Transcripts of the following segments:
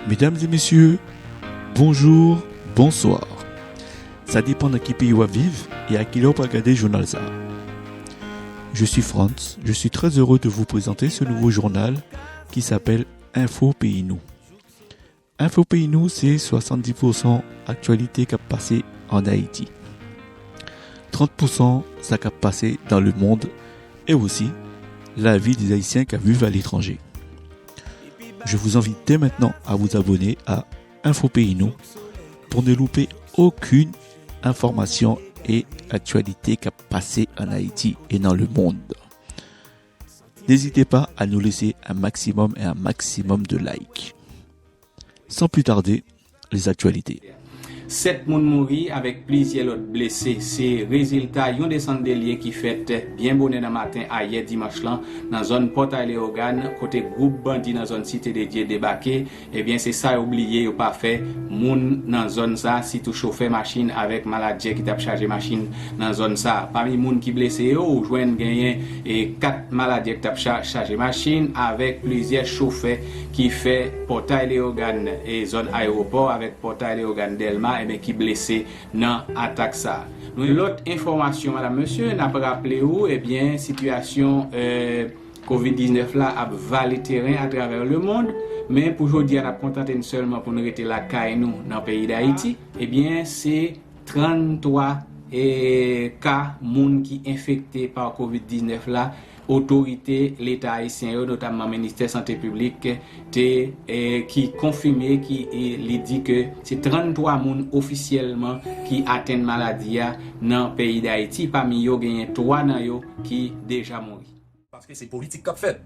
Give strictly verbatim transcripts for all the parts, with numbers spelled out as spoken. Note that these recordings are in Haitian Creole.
Mesdames et messieurs, bonjour, bonsoir. Sa depann nan ki peyi w ap viv e a kilè w pral gade jounal sa a. Je suis Frantz, je suis très heureux de vous présenter ce nouveau journal qui s'appelle Info Pays Nou. Info Pays Nou, se swasanndis pousan aktyalite k ap pase ann Ayiti, trant pousan sa k ap pase dans le monde et aussi la vie des Haïtiens qui vivent à l'étranger. Je vous invite dès maintenant à vous abonner à Info Pays Nou pour ne louper aucune information et actualité k ap pase ann Ayiti et dans le monde. N'hésitez pas à nous laisser un maximum et un maximum de likes. Sans plus tarder, les actualités. Sèt moun mouri avèk plizyè lòt blese. Se rezilta yon desann de lye ki fèt byen bonè nan maten ayè dimanch lan nan zòn Pòtay Leyogàn, kote gwoup bandi nan zòn Site de Dye debake. Ebyen, se sa yo bliye, yo pa fè moun nan zòn sa, sitou chofè machin avèk maladjè ki t ap chaje machin nan zòn sa. Pami moun ki blese yo, ou jwenn genyen e kat maladjè ki t ap cha- chaje machin avèk plizyè chofè ki fè Pòtay Leyogàn e zòn ayewopò avèk Pòtay Leyogàn Dèlma, ebyen, ki blese nan atak sa. Yon lòt enfòmasyon, madam, mesye, n ap raple ou, ebyen, sitiyasyon eh, Kovid diznèf la ap vale teren atravè lemond, men pou jodi a, n ap kontante n sèlman pou n rete lakay nou nan peyi Dayiti. Ebyen, se tranntwa eh, ka moun ki enfekte pa Kovid diznèf la, otorite Leta ayisyen yo, notamman Ministè Sante Piblik, te eh, ki konfime, ki eh, li di ke se tranntwa moun ofisyèlman ki atenn maladi a nan peyi Dayiti. Pami yo, genyen twa nan yo ki deja mouri. Paske se politik k ap fèt.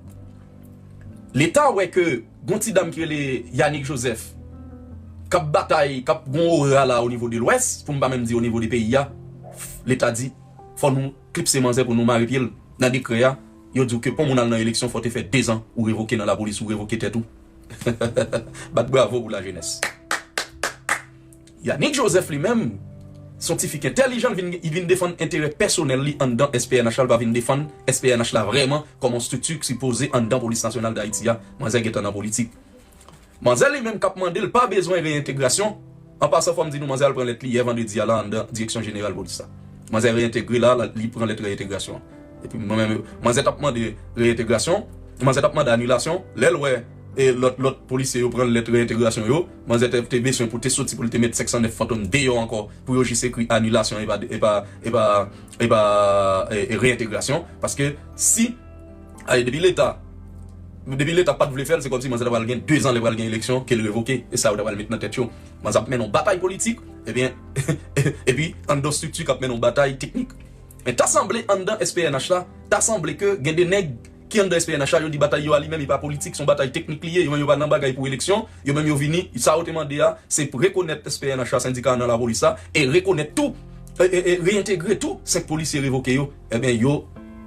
Leta wè ke gon ti dam ki rele Yanick Joseph k ap batay, k ap gon ora la o nivo de Lwès, pou m pa menm di o nivo de peyi a, Leta di fò nou klipse manzè pou nou mare pye l. Nan dekrè a, yo di w ke pou moun al nan eleksyon, fò te fè dezan ou revoke nan lapolis, ou revoke tèt ou. Bat bravo pou lajenès. Yanick Joseph li menm, se yon ti fi ki entèlijan, li vin, li vin defann enterè pèsonèl li anndan S P N H la, li pa vin defann S P N H la vrèman kòm yon estrikti ki sipoze anndan Polis Nasyonal Dayiti a. Manzè gentan nan politik. Manzè li menm k ap mande l pa bezwen reyentegrasyon. An pasan, fò m di nou, manzè al pran lèt li yè vandredi a la anndan Direksyon Jeneral Polis la. Manzè reyentegre la, la, li pran lèt reyentegrasyon an. Epi mwen menm, manzè t ap mande reyentegrasyon, manzè t ap mande anilasyon. Lè l wè e lòt lòt polisye yo pran lèt reyentegrasyon yo, manzè te, te bezwen pou te soti pou l te met senk san nèf Fantom deyò ankò pou yo jis ekri anilasyon e pa, e pa, e pa, e pa e, e reyentegrasyon. Paske si, ay, depi Leta, depi Leta pa t vle fè l, se kòmsi manzè ta pral gen dezan lè pral gen eleksyon ke l revoke. E sa yo ta pral met nan tèt yo. Manzè ap mennen yon batay politik, ebyen, epi anndan estrikti k ap mennen yon batay teknik. Men ta sanble anndan S P N H la, ta sanble ke gen de nèg ki anndan S P N H la, yo di batay yo a li menm, li pa politik, se yon batay teknik li ye, yo menm yo pa nan bagay pou eleksyon, yo menm yo vini, sa yo te mande a, se rekonèt S P N H la, sendika a nan lapolis la, e rekonèt tou, e, e, e reyentegre tou senk polisye revoke yo, ebyen, yo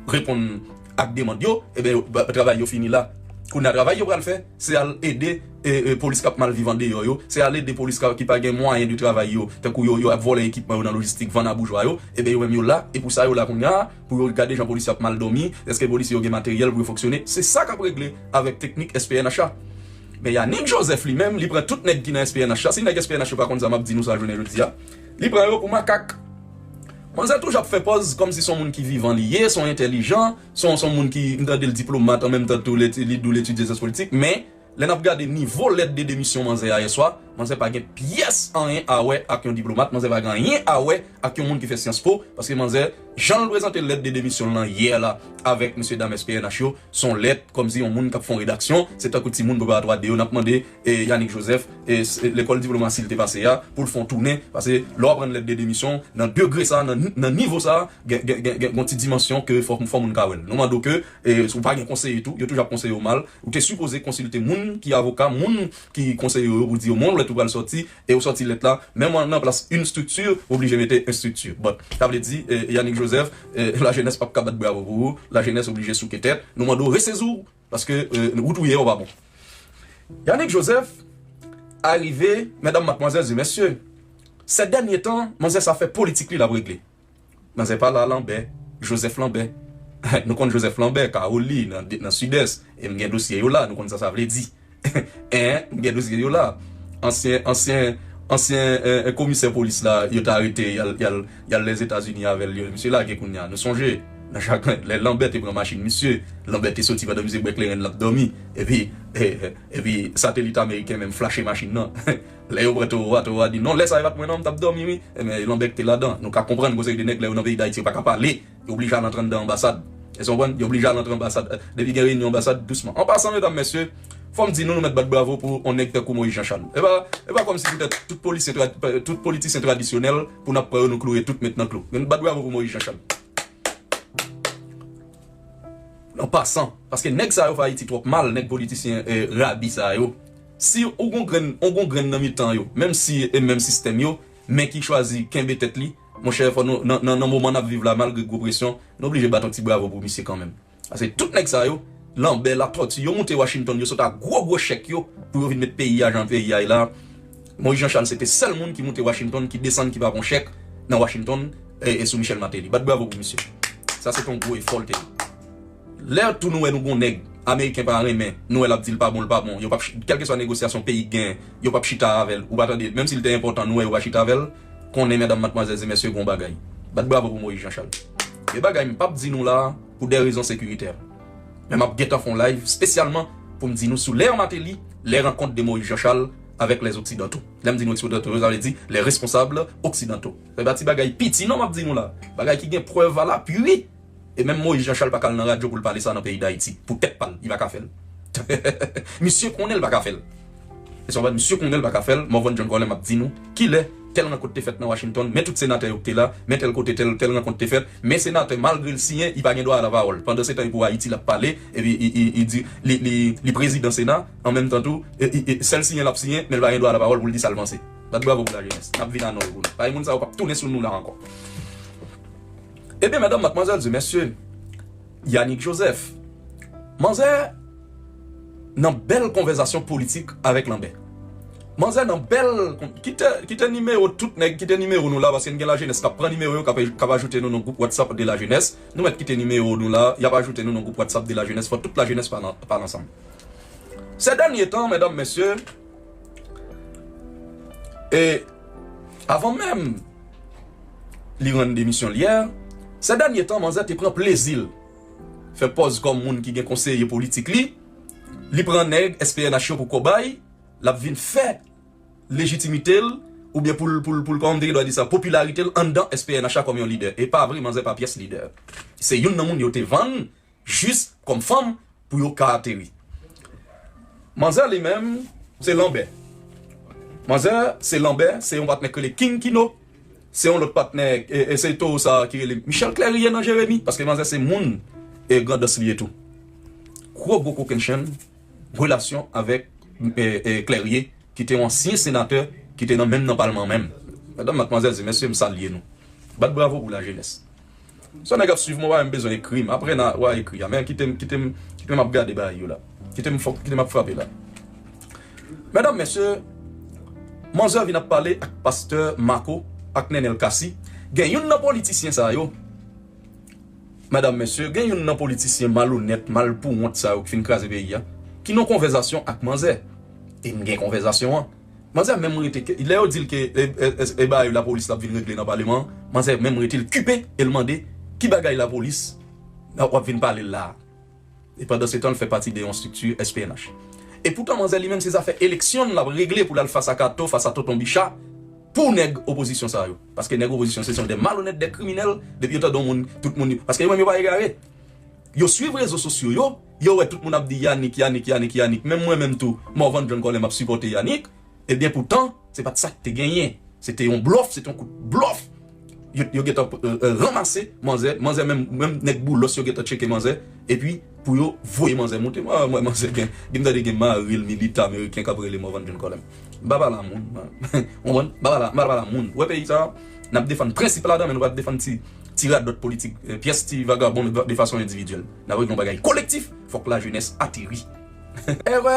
reponn ak demann yo, ebyen, yo, ba, travay yo fini la. Kounye a, travay yo pral fè, se al ede e, e, polis k ap mal viv andeyò yo, se al ede polis ka, ki pa gen mwayen de travay yo, tankou yo, yo ap vòlè ekipman yo nan lojistik, vann a boujwa yo, ebyen yo menm yo la, e pou sa yo la kounye a, pou yo gade jan polisye ap mal dòmi, èske polisye yo gen materyèl pou yo fonksyone, se sa k ap regle avèk teknik S P N H la. Men Yanick Joseph li menm, li pran tout nèg ki nan S P N H la, si nèg S P N H yo pa konn sa m ap di nou sa jounen jodi a, li pran yo pou makak. Manzè toujou ap fè pòz kòmsi se yon moun ki vivan li ye, se yon entèlijan, se yon, se yon moun ki, m tande l diplomat, an menm tan tou, li, li di w l etidye syans politik, men lè n ap gade nivo lèt de demisyon manzè a yèswa, manzè pa gen pyès anyen a wè ak yon diplomat, manzè pa gen anyen a wè ak yon moun ki fè Sciences Po, paske manzè, jan l prezante lèt de demisyon l lan yè la avèk mesyedam S P N H yo, se yon lèt kòmsi yon moun k ap fè yon redaksyon, se tankou timoun preparatwa de yo, n ap mande e, Yanick Joseph, e, s- lekòl diplomasi l te pase a, pou l fè yon tounen, paske lè w ap rann lèt de demisyon, nan degre sa, nan, nan nivo sa, gen, gen, gen, gen yon ti dimansyon ke fò, fò moun ka wè l. Nou mande w ke, e, si w pa gen konseye tou, yo toujou ap konseye w mal, ou te sipoze konsilte moun ki avoka, moun ki konseye w yo pou di yo, men yon lèt ou pral sòti, e ou sòti lèt la, menm nan plas une structure, ou oblije mete estrikti. Bon, sa vle di, e, Yanick Joseph, e, lajenès p ap ka bat bravo pou ou, lajenès oblije souke tèt, nou mande w resezi w, paske, e, wout ou ye a w pa bon. Yanick Joseph arive, medam, madmwazèl e mesye, sè dènye tan, manzè sa fè politik li l ap regle. Manzè pale a Lanbè, Joseph Lanbè. Nou konn Joseph Lanbè, Kawoli, nan, nan Sidès, e m gen dosye yo la, nou konn sa sa vle di. En, m gen dosye yo la. Ansyen, ansyen, ansyen eh, eh, komisè polis la, yo t arete, y al, y al, y al Lèzetazini avè l. Yo, misye lage kounye a. Nou sonje, nan chak lè Lanbè te pran machin misye, Lanbè te soti pandan misye bwè kleren l ap dòmi. Epi, eh, eh, epi satelit ameriken menm flache machin nan. Lè yo pran towo a, towo a di, "Non, lè sa a e pa t mwen non, m t ap dòmi, wi." Ebyen, Lanbè ki te ladan. Nou ka konprann gon seri de nèg lè yo nan peyi Dayiti, yo pa ka pale. Yo blije al antre anndan anbasad. Èske w konprann? Yo blije al antre anbasad. Depi gen reyinyon anbasad, dousman. An pasan, medam, mesye, fò m di nou, nou mèt bat bravo pou yon nèg tankou Moïse Jean Charles. E pa, e pa kòmsi poutèt tout polisyen tra- tout politisyen tradisyonèl pou n ap pran yo, nou kloure tout, met nan klou. Men nou bat bravo pou Moïse Jean Charles. An pasan, paske nèg sa yo fè Ayiti twòp mal, nèg politisyen eh, rabi sa yo. Si ou gon grenn, ou gon grenn nan mitan yo, menm si e menm sistèm yo, men ki chwazi kenbe tèt li, monchè, fò nou, nan, nan, nan moman n ap viv la, malgre gwo presyon, nou oblije bat yon ti bravo pou misye kanmenm. Paske tout nèg sa yo, Lanbè, Latòti, yo moute Washington, yo sot ak gwo gwo chèk yo pou yo vin met peyi a jan peyi a ye la. Moïse Jean Charles se te sèl moun ki moute Washington, ki desann, ki pa pran chèk nan Washington e, e sou Michel Martelly. Bat bravo pou misye. Sa se te yon gwo efò l te ye. Lè tou nou wè nou gon nèg ameriken pa renmen, nou wè l ap di l pa bon, l pa bon, yo p ap, kèlkeswa negosyasyon peyi gen, yo p ap chita avè l, ou pa tande, menm si l te enpòtan, nou wè yo pa chita avè l, konnen medam, madmwazèl e mesye, gon bagay. Bat bravo pou Moïse Jean Charles. Gen bagay m p ap di nou la pou de rezon sekiritè. Men m ap gentan fè yon live espesyalman pou m di nou sou l'ère Martelly, les rencontres de Moïse Jean Charles avec les occidentaux. Lè m di nou oksidanto, sa vle di les responsables occidentaux. Se pa ti bagay piti non m ap di nou la. Bagay ki gen prèv a lapui. E menm Moïse Jean Charles pa ka al nan radyo pou l pale sa nan peyi Dayiti. Pou tèt pa l, li pa ka fè l. Misye konnen l pa ka fè l. E sa w pa misye konnen l pa ka fè l, Morvan John Colem ap di nou kilè tèl rankont te fèt nan Washington, men tout senatè yo ki te la, men tèl kote tèl, tèl rankont te fèt, men senatè malgre l siyen, li pa gen dwa lapawòl. Pandansetan, li pou Ayiti l ap pale, epi li, li, li di, li, li, li prezidan Sena, an menm tan tou, e, e, e, sèl siyen l ap siyen, men l pa gen dwa lapawòl pou l di sa l panse. Bat bravo pou lajenès. N ap vin a Noy pou nou. Paske moun sa yo p ap tounen sou nou la ankò. Ebyen, medam, madmwazèl e mesye, Yanick Joseph, manzè nan bèl konvèzasyon politik avèk Lanbè. Manzè nan bèl, kite, kite nimewo tout nèg, kite nimewo nou la, paske n gen lajenès k ap pran nimewo yo, k ap, k ap ajoute nou nan gwoup WhatsApp de lajenès. Nou mèt kite nimewo nou la, y ap ajoute nou nan gwoup WhatsApp de lajenès, fò tout lajenès pale, pale ansanm. Sè dènye tan, medam, mesye, e avan menm li rann demisyon l yè, sè dènye tan, manzè te pran plezi l fè pòz kòm moun ki gen konseye politik li, li pran nèg S P N H yo pou kobay, l ap vin fè lejitimite l, oubyen pou l, pou l, pou l, kòman m te gen dwa di sa, popilarite l anndan S P N H la kòm yon lidè. E pa vre, manzè pa pyès lidè. Se youn nan moun yo te vann jis kòm fanm pou yo ka ateri. Manzè li menm, se Lanbè. Manzè, se Lanbè, se yon patnè k rele King Kino. Se yon lòt patnè, e, e se towo sa a ki rele Michel Clérier nan Jeremi, paske manzè se moun e Grandans li ye tou. Gwo gwo kokennchenn relasyon avèk e, e, Clérier, ki te yon ansyen senatè, ki te nan menm nan palman menm. Medam, madmwazèl e mesye, m salye nou. Bat bravo pou lajenès. Sa nèg ap swiv mwen, w a menm bezwen ekri m. Apre, n a, w a ekri a. Men kite m, kite m, kite m ap gade bagay yo la. Kite m fòk, kite m ap frape la. Medam, mesye, manzè vin ap pale ak pastè Marco, ak Nenel Cassy. Gen youn nan politisyen sa yo, medam, mesye, gen youn nan politisyen malonèt, malpouwont sa yo ki fin kraze peyi a, ki nan konvèzasyon ak manzè. E m gen konvèzasyon an. Manzè menm rete ke, lè yo di l ke e, e, e, e bagay lapolis l ap vin regle nan paleman an, manzè menm rete l kipe e l mande ki bagay lapolis w ap vin pale l la a. E pandansetan, l fè pati de yon estrikti S P N H. E poutan, manzè li menm, se zafè eleksyon l ap regle pou l al fas a Kato, fas a Tonton Bicha, pou nèg opozisyon sa yo. Paske nèg opozisyon, se son de malonèt, de kriminèl, depi yo tande yon moun, tout moun, paske yo menm yo pa egare. Yo swiv rezo sosyo yo, yo wè tout moun ap di Yanick, Yanick, Yanick, Yanick. Menm mwen menm tou, Morvan John Colem ap sipòte Yanick. Ebyen, poutan, se pa t sa k te genyen. Se te yon blòf, se te yon kout blòf. Yo, yo gentan eh, eh, ranmase manzè, manzè menm, menm nèg Boulos yo gentan tcheke manzè, epi pou yo voye manzè moute. Mwen, mwen, manzè gen, gen m tande gen mari l militè ameriken k ap rele Morvan John Colem. M pa pale a moun, mwen. Konprann? M pa pale a, m pa pale a moun. Ou wè peyi sa a, n ap defann prensip ladan, men nou pa defann ti, ti radòt politik, eh, pyès ti vagabon de fason endividyèl. N ap regle yon bagay kolektif, fòk lajenès ateri. Erè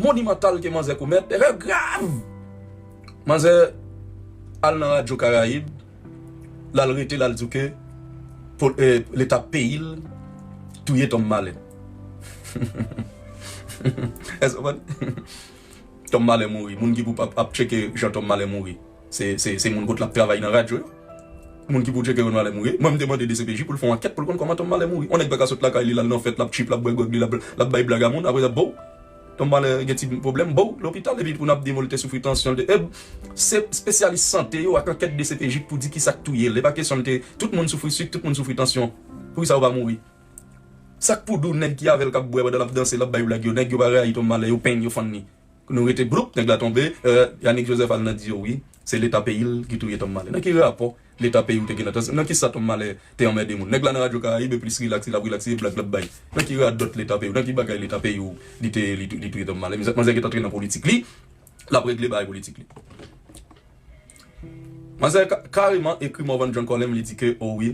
monimantal ke manzè komèt, erè grav. Manzè al nan Radyo Karayib, l al rete, l al di w ke po- eh, Leta peyi l touye Tom Malèn. Èske w konprann? Tom Malè mouri. Moun ki pou ap, ap tcheke jan Tom Malè mouri, se, se, se moun kot l ap travay nan radyo yo. Moun ki pou tcheke Tom Malè mouri. Mwen, m te mande D C P J pou l fè yon ankèt pou l konn kòman Tom Malè mouri. Yon nèg pa ka sot lakay li, l al nan fèt, l ap trip, l ap bwè gwòg li, l ap, l ap bay blag a moun. Apre sa, bow, Tom Malè gen ti pwoblèm, bow, lopital, epi pou n ap di moun li te soufri tansyon, l te, e, se espesyalis sante yo ak ankèt D C P J k pou di ki sa k touye l. E pa kesyon l te, tout moun soufri sik, tout moun soufri tansyon. Poukisa yo pa mouri? Sa k pou di w nèg ki avè l k ap bwè pandan l ap danse, l ap bay blag yo, nèg yo pa rayi Tom Malè, yo penn, yo fann li. Nou rete bloup, nèg la tonbe, e, Yanick Joseph al nan di yo wi, se leta peyi l ki touye Tom Malè. Nan ki rapò leta peyi w te gen nan tan? Nan ki sa Tom Malè te anmède moun? Nèg la nan radyo Karayib e plis rilaks, li ap rilakse, e blag l ap bay. Nan ki radòt leta peyi w? Nan ki bagay leta peyi w li te, li, tou- li touye Tom Malè? Mizè, manzè gentan antre nan politik li, l ap regle bagay politik li. Manzè ka- kareman ekri Morvan John Colem, li di ke, o wi,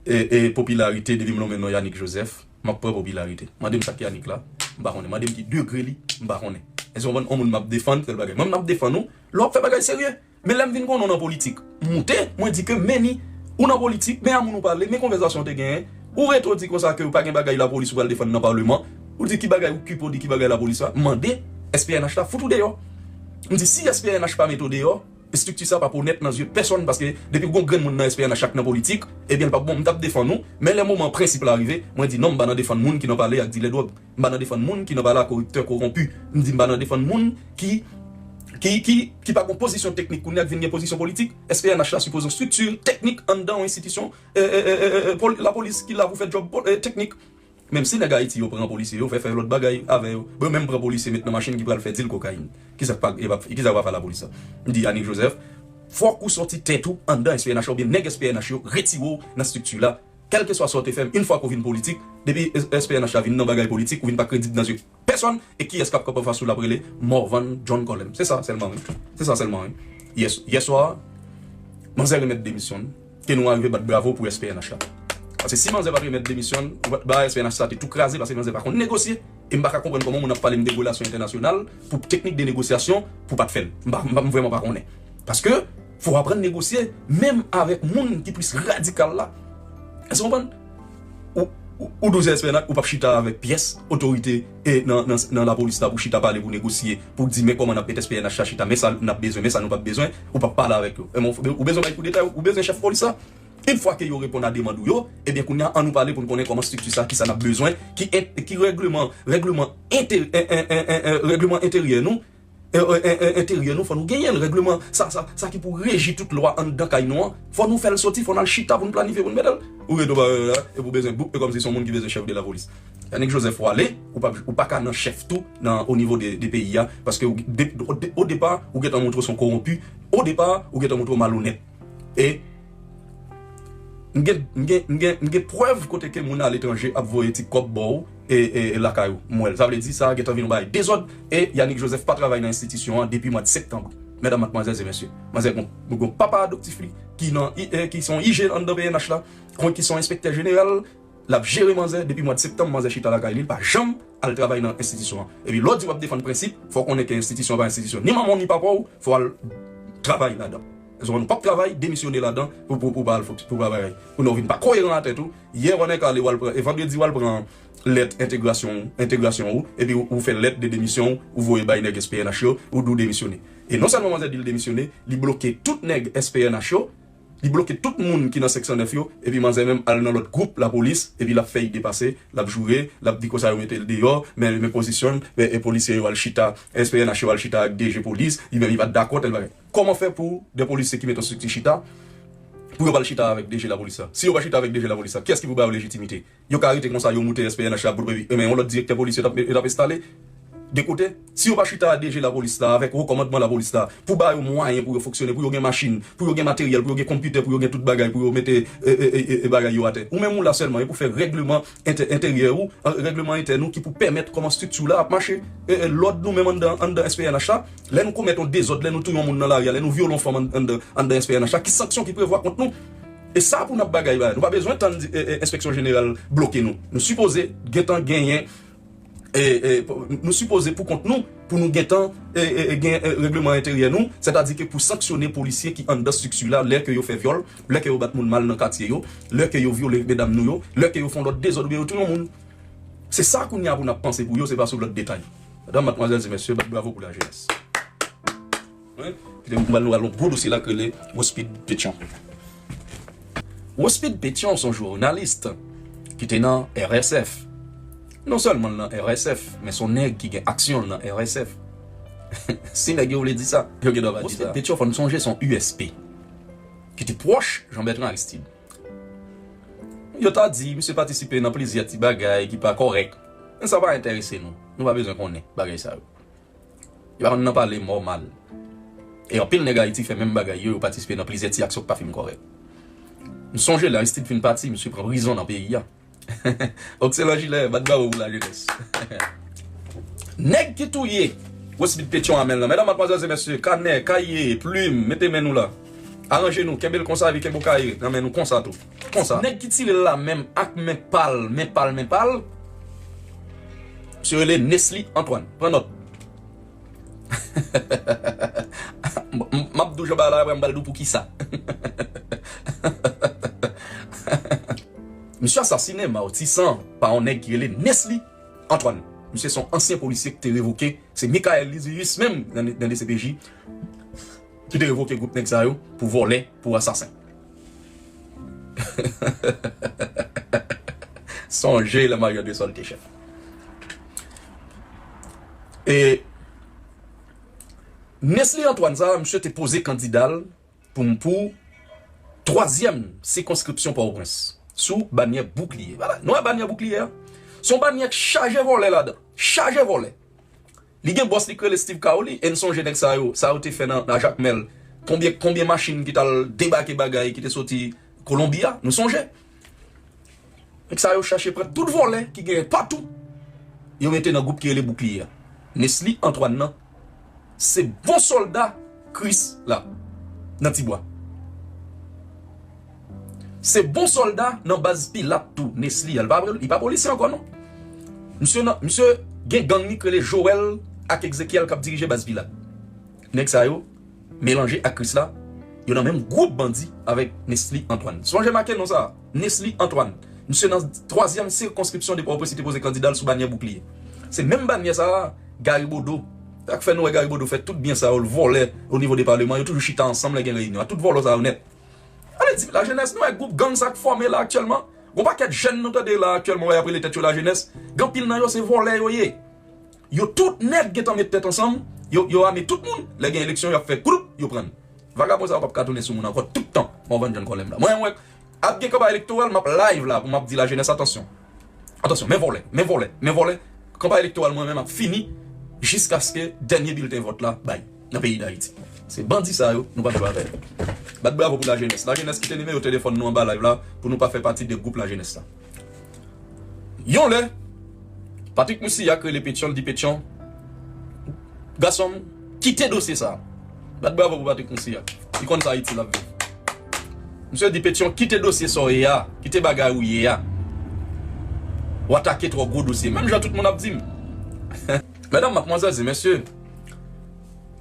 e, e popilarite, depi m lonmen non Yanick Joseph, m ap pran popilarite. Mande m sa k Yanick la, m pa konnen. Mande m ki degre li, m pa konnen. Èske w konprann? On moun m ap defann, tèl bagay. Mwen, m ap defann ou, lè w ap fè bagay serye. Men lè m vin konnen w nan politik, m moute, mwen di ke men ni, ou nan politik, men a moun ou pale, men konvèsasyon w te genyen, ou rete w di konsa ke w pa gen bagay lapolis ou pral defann nan palman, ou di ki bagay ou kipe w di ki bagay lapolis la, m mande S P N H la fout ou deyò. M di si S P N H pa mete w deyò, estrikti sa p ap onèt nan zye pèsonn, paske depi w gon grenn moun nan S P N H ak nan politik, ebyen l p ap bon. M t ap defann ou, men lè moman prensip la rive, mwen di non, m pa nan defann moun ki nan pale ak dilè dwòg. M pa nan defann moun ki nan pale ak koriptè, koronpi. M di m pa nan defann moun ki, ki, ki, ki pa gon pozisyon teknik kounye a k vin gen pozisyon politik. S P N H la sipoze yon estrikti teknik anndan yon enstitisyon, e, e, e, e, e, pol- lapolis ki la pou fè djòb pol- e, teknik. Menm si nèg Ayiti yo pran polisye, yo fè fè lòt bagay avè yo. Bon, yo menm pran polisye met nan machin ki pral fè dil kokayin. Kisa k pa, e pa, kisa k pa fè lapolis la? M di Yanick Joseph, fòk ou sòti tèt ou anndan S P N H la, oubyen nèg S P N H yo retire w nan estrikti la. Kèlkeswa sa w te fè, yon fwa ke w vin politik, depi S P N H la vin nan bagay politik, ou vin pa kredib nan zye pèsonn, e kiyès k ap kanpe anfas ou l ap rele? Morvan John Colem. Se sa sèlman, wi. Se sa sèlman, wi. Yè, yè swa, manzè remèt demisyon l, ke nou arive bat bravo pou S P N H la. Paske si manzè pa t remèt demisyon l, ou pa- ba S P N H sa te tou kraze, paske manzè pa konn negosye. E m pa ka konprann kòman moun ap pale m de relasyon entènasyonal, pou teknik de negosyasyon, pou pa t fè l. M pa, m pa, m vrèman pa konnen. Paske, fò w aprann negosye, menm avèk moun ki plis radikal la. Èske w konprann? Ou, ou, ou douzè S P N H, ou p ap chita avèk pyès otorite e nan, nan, nan lapolis la pou chita pale, pou negosye, pou di men kòman n ap met S P N H la chita, men sa n ap bezwen, men sa nou p ap bezwen, ou p ap pale avèk yo. E men, ou bezwen bay kou deta, ou bezwen chèf polis la. Yon fwa ke yo reponn a demann ou yo, ebyen kounye a, ann nou pale pou n konnen kòman estrikti sa, kisa n ap bezwen, ki, en- ki règleman, règleman enter- en- en- en- en- en- règleman enteryè nou, e, e, e, e, enteryè nou, fò nou genyen l, règleman sa, sa, sa ki pou reji tout lwa anndan kay nou an, fò nou fè l soti, fò n al chita pou n planifye, pou n mete l. Ou rete w pa, e, e pou bezwen bouk, e kòmsi se yon moun ki bezwen chèf de lapolis. Yanick Joseph, w ale, ou pa, ou pa ka nan chèf tou nan, o nivo de, de peyi a, paske ou, de, o, de, o depa, ou gentan montre w se yon kowonpi, o depa, ou gentan montre w malonèt. E m gen, m gen, m gen, m gen prèv kote ke moun aletranje ap voye ti kòb ba w e, e, e lakay ou. M wè l. Sa vle di sa gentan vin yon bagay dezòd. E Yanick Joseph pa travay nan enstitisyon an depi mwa septanm. Medam, madmwazèl e mesye, manzè gon, gon papa adoptif li ki nan, e, ki se yon I G anndan P N H la, kon ki se yon enspektè jeneral, l ap jere manzè depi mwa septanm, manzè chita lakay li, li pa janm al travay nan enstitisyon an. Epi lè w di w ap defann prensip, fò w konnen ke enstitisyon an pa enstitisyon ni manman w ni papa w, fò w al travay ladan. Èske w konprann? Ou p ap travay, demisyone ladan pou, pou, pou pa al fok- pou pa bagay. Pou nou vin pa koyeran atè tou. Yè w ann kale w al pran, e vandredi w al pran lèt entegrasyon, entegrasyon ou, epi ou, ou fè lèt de demisyon ou, ou voye bay nèg S P N H yo, ou di w demisyone. E non sèlman manzè di l demisyone, li bloke tout nèg S P N H yo, li bloke tout moun ki nan senk san nèf yo, epi manzè menm al nan lòt gwoup lapolis, epi l ap fè ide pase, l ap joure, l ap di konsa yo mete l deyò, men, men pozisyon l, e, e polisye yo al chita, S P N H yo al chita ak D G polis, li menm li pa t dakò tèl bagay. Kòman fè pou de polisye ki mete yon estrikti chita, pou yo pa al chita avèk D G lapolis la? Si yo pa chita avèk D G lapolis la, kiyès ki pou ba yo lejitimite? Yo ka rete konsa, yo moute S P N H la, pou, e, men yon lòt direktè polis yo t ap, yo t ap enstale. De kote, si yo pa chita a D G lapolis la, avèk wo kòmandman lapolis la, pou ba yo mwayen pou yo fonksyone, pou yo gen machin, pou yo gen materyèl, pou yo gen konpitè, pou yo gen tout bagay, pou yo mete, e, e, e, e, e bagay yo atè. Ou menm ou la sèlman, e pou fè règleman ente- enteryè ou, an, règleman entèn ou ki pou pèmèt kòman estrikti w la ap mache, e, e, lòd nou menm anndan, anndan S P N H la, lè nou komèt yon dezòd, lè nou touye yon moun nan lari a, lè nou vyole yon fanm ann- anndan, anndan S P N H la, ki sanksyon ki prevwa kont nou? E sa pou n ap bagay la. Nou pa bezwen tann, e, e, enspeksyon jeneral bloke nou. Nou sipoze gentan genyen, e, e, nou sipoze pou kont nou, pou nou gentan, e, e, e, gen, e, règleman enteryè nou, sètadi ke pou sanksyone polisye ki anndan estrikti la, lè ke yo fè vyòl, lè ke yo bat moun mal nan katye yo, lè ke yo vyole medam nou yo, lè ke yo fè yon lòt dezòd oubyen yo touye yon moun. Se sa kounye a pou n ap panse pou yo, se pa sou lòt detay. Medam, madmwazèl e mesye, bat bravo pou lajenès. Wi. Kite m pral nou al yon gwo dosye la k rele Rospid Pétion. Rospid Pétion se yon jounalis ki te nan R S F. Non sèlman l nan R S F, men se yon nèg ki gen aksyon l nan R S F. Si nèg yo vle di sa, yo gen dwa pa di sa. Rospid Pétion, fò n sonje, se yon U S P ki te pwòch Jean Bertrand Aristide. Yo ta di misye patisipe nan plizyè ti bagay ki pa kòrèk. Men sa pa enterese nou. Nou pa bezwen konnen bagay sa yo. Yo pa konn nan pale mò mal. E anpil nèg Ayiti fè menm bagay yo, yo patisipe nan plizyè ti aksyon k pa fin kòrèk. M sonje lè Aristide fin pati, misye pran prizon nan peyi a. Okselan Jilè, bat bravo pou lajenès. Nèg ki touye Rospid Pétion a men l lan. Medam, madmwazèl e mesye, kanè, kaye, plim, mete men nou la. Aranje nou, kenbe l konsa, epi kenbe w kaye nan men nou konsa tou. Konsa. Nèg ki tire l la menm ak men pa l, men pa l, men pa l, se rele Nesly Antoine. Pran nòt. M, m, m ap di w jan bagay la, apre m pral di w poukisa. Misye asasinen, matisan, pa yon nèg ki rele Nesly Antoine. Misye se yon ansyen polisye ki te revoke. Se Michael Lizius menm, nan, nan D C P J, ki te revoke gwoup nèg sa yo pou vòlè, pou asasen. Sonje lè Mario Andrésol te chèf. E Nesly Antoine sa, misye te poze kandida l pou m, pou twazyèm sikonskripsyon Pòtoprens, sou banyè boukliye. Vwala, nou wè banyè boukliye a? Se yon banyè k chaje vòlè ladan. Chaje vòlè. Li gen bòs li k rele Steve Caoli, e n sonje nèg sa yo, sa yo te fè nan, nan Jakmèl. Konbyen, konbyen machin ki t al debake bagay ki te soti Kolonbi a, nou sonje. Nèg sa yo chache pran tout vòlè ki genyen patou, yo mete nan gwoup ki rele Boukliye a. Nesly Antoine nan, se bon sòlda Kris la, nan Tibwa. Se bon sòlda nan baz Pilat tou, Nesly a. Li pa, li pa polisye ankò, non. Misye nan, misye gen gang li k rele Joël ak Exekiel k ap dirije baz Pilat. Nèg sa yo melanje ak Kris la, yo nan menm gwoup bandi avèk Nesly Antoine. Sonje make non sa, Nesly Antoine. Misye nan twazyèm sikonskripsyon de Pòtoprens, li te poze kandida l sou banyè boukliye. Se menm banyè sa a, Gary Bodeau. Sa k fè nou wè Gary Bodeau fè tout byen sa yo, l vòlè o nivo de paleman, yo toujou chita ansanm lè gen reyinyon. A tout vòlò sa yo nèt. Ale di lajenès, nou wè gwoup gang sa k fòme la aktyèlman. Gon pakèt jèn nou tande la aktyèlman, wè y ap rele tèt yo lajenès. Gen anpil nan yo se vòlè yo ye. Yo tout nèt gentan met tèt ansanm, yo, yo ame tout moun, lè gen eleksyon, y ap fè kloup, yo pran. Vagabon sa yo p ap ka tounen sou moun ankò tout tan. Morvan John Colem la. Mwen, mwen, ap gen kanpay elektoral, m ap live la pou m ap di lajenès, atansyon. Atansyon, men vòlè, men vòlè, men vòlè. Kanpay elektoral mwen menm ap fini jiskaske dènye bilten vòt la bay nan peyi Dayiti. Se bandi sa yo, nou p ap jwe avè yo. Bat bravo pou lajenès. Lajenès, kite nimewo telefòn nou anba live la pou nou pa fè pati de gwoup lajenès la. Yon lè, Patrick Moussilhac rele Pétion, l di Pétion, gason m, kite dosye sa. Bat bravo pou Patrick Moussilhac. Li konn sa Ayiti l ap viv. Misye di Pétion, kite dosye sa w ye a, kite bagay ou ye a. W atake twò gwo dosye. Menm jan tout moun ap di m. Medam, madmwazèl e mesye,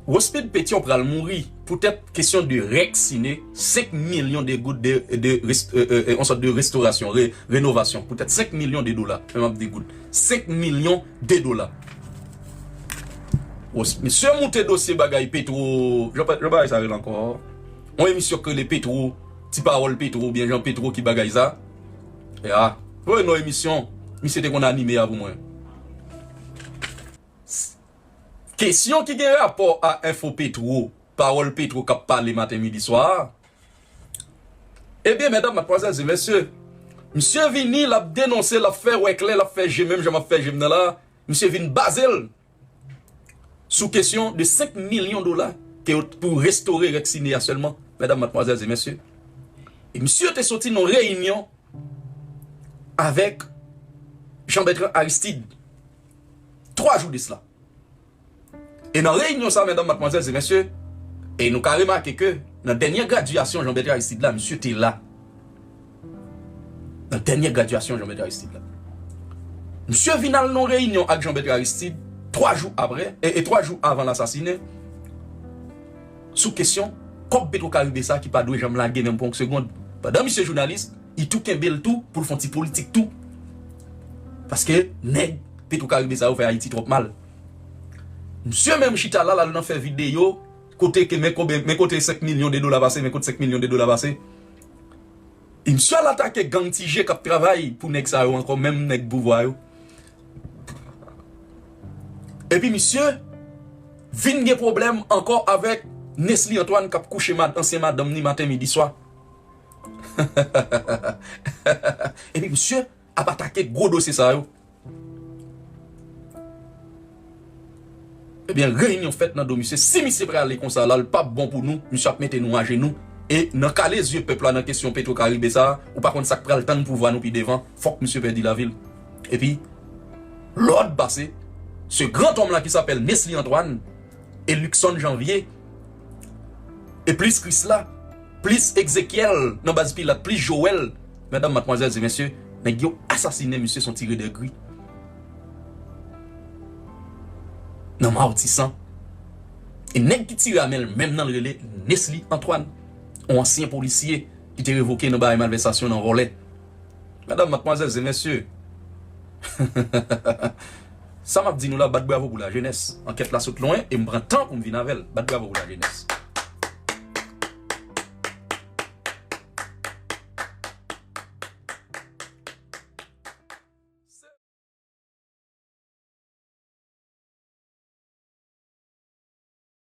Rospid Pétion pral mouri poutèt kesyon de rèk sine, senk milyon de goud de, de rest-, euh, euh, euh, yon sòt de restorasyon, re-, renovasyon, poutèt senk milyon de dola. Men m ap di goud. Senk milyon de dola. Ros-, misye moute dosye bagay Petro, jan pa, jan bagay sa rele ankò? Yon emisyon k rele Petro, Ti Pawòl Petro, oubyen Jan Petro ki bagay sa. Ya. Voye non emisyon, misye te konn anime a pou mwen. Kesyon ki gen rapò a Enfo Petro, Pawòl Petro k ap pale maten, midi, swa a. Ebyen, medam, madmwazèl e mesye, misye vini, l ap denonse, l ap fè wè klè, l ap fè je menm jan m ap fè je m nan la, misye vin baze l sou kesyon de senk milyon dola ke yo, pou restore rèk sine a sèlman, medam, madmwazèl e mesye. E misye te soti nan reyinyon avèk Jean Bertrand Aristide, twa jou de sila. E nan reyinyon sa, medam, madmwazèl e mesye, e nou ka remake ke nan dènye gradyasyon Jean Bertrand Aristide la, misye te la. Nan dènye gradyasyon Jean Bertrand Aristide la. Misye vin al nan reyinyon ak Jean Bertrand Aristide twa jou apre, e, e twa jou avan l asasinen, sou kesyon kòb Petro Caribe sa ki pa dwe janm lage menm pou yon segonn. Pandan misye jounalis, li tou kenbe l tou pou l fè yon ti politik tou. Paske nèg Petro Caribe sa yo fè Ayiti twòp mal. Misye menm chita la, l al nan fè videyo, kote ke men kote, men kote senk milyon de dola pase, men kote senk milyon de dola pase. E misye al atake gang Ti Je k ap travay pou nèg sa yo ankò, menm nèg pouvwa yo. Epi misye vin gen pwoblèm ankò avèk Nesly Antoine k ap kouche mad, ansyen madanm ni maten, midi, swa. Epi misye ap atake gwo dosye sa yo. Ebyen, reyinyon fèt nan do misye. Si misye prale konsa la, l p ap bon pou nou. Misye ap mete nou ajenou. E nan kale zye pèp la nan kesyon Petro Caribe sa, ou pa konn sa k pral tann pouvwa nou pi devan. Fòk misye pèdi lavi l. Epi, lòd pase. Ce grand homme la ki s'appelle Nesly Antoine e Luckson Janvier e plis Krisla, plis Egzekyèl nan baz Pilat, plis Joel, medam, madmwazèl e mesye, nèg yo asasinen misye, se yon ti rèdègri nan Matisan. E nèg ki tire a men l menm nan, l rele Nesly Antoine, yon ansyen polisye ki te revoke nan bagay malvèsasyon, nan vòlè. Medam, madmwazèl e mesye, sa m ap di nou la, bat bravo pou lajenès. Ankèt la sot lwen e m pran tan pou m vin avè l. Bat bravo pou lajenès.